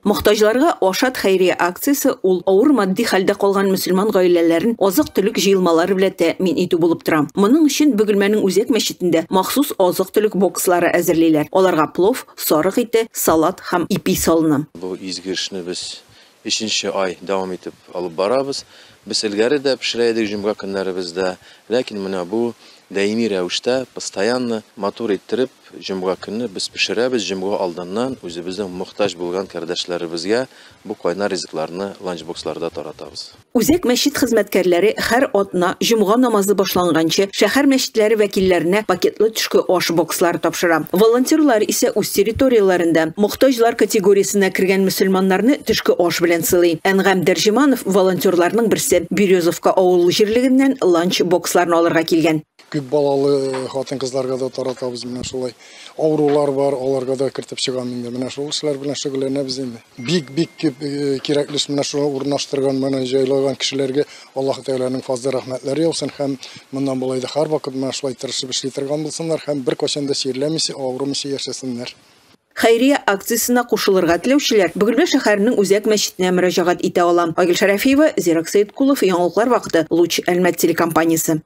Мохтаҗларга ашат хәйрия акциясе ул авыр матди хәлдә калган мөселман гаиләләрен азык-төлек җыелмалары белән тәэмин итү булып тора. Моның өчен Бөгелмәнең үзәк мәчетендә махсус азык-төлек бокслары әзерлиләр. Аларга плов, сарык ите, салат һәм ипи салына. Бу изге эшне без өченче ай дәвам итеп алып барабыз. Без элгәре дә пешерә идек җомга көннәребездә, ләкин менә бу даими рәвештә, постоянно матур иттереп җомга көнне без пешерәбез, җомга алдыннан үзебезнең мохтаҗ булган кардәшләребезгә бу кайнар ризыкларны ланчбоксларда таратабыз. Үзәк мәчет хезмәткәрләре һәр атна җомга намазы башланганчы шәһәр мәчетләре вәкилләренә пакетлы төшке аш бокслары тапшыра. Волонтерлар исә үз территорияләрендә мохтаҗлар категориясенә кергән мөселманнарны төшке аш белән сыйлый. Әнгам Дәрҗеманов волонтерларның берсе Березовка авыл җирлегеннән ланч боксларны алырга килгән. Күп балалы хатын-кызларга да таратабыз, менә шулай. Авырулар бар, аларга да кертеп чыгам инде. Менә шул эшләр белән шөгыльләнәбез инде. Бик-бик күп кирәкле эш менә шуны урнаштырган, менә җайлаган кешеләргә Аллаһ Тәгаләнең фазлы рәхмәтләре яусын һәм моннан болай да һәрвакыт менә шулай тырышып эшли торган булсыннар һәм беркайчан да чирләмичә, авырмыйча яшәсеннәр. Хәйрия акциясенә кушылырга теләүчеләр Бөгелмә шәһәренең үзәк мәчетенә мөрәҗәгать итә ала. Айгөл Шәрәфиева, Зирак Сәеткулов, Яңалыклар вакыты, Луч Әлмәт телекомпаниясе.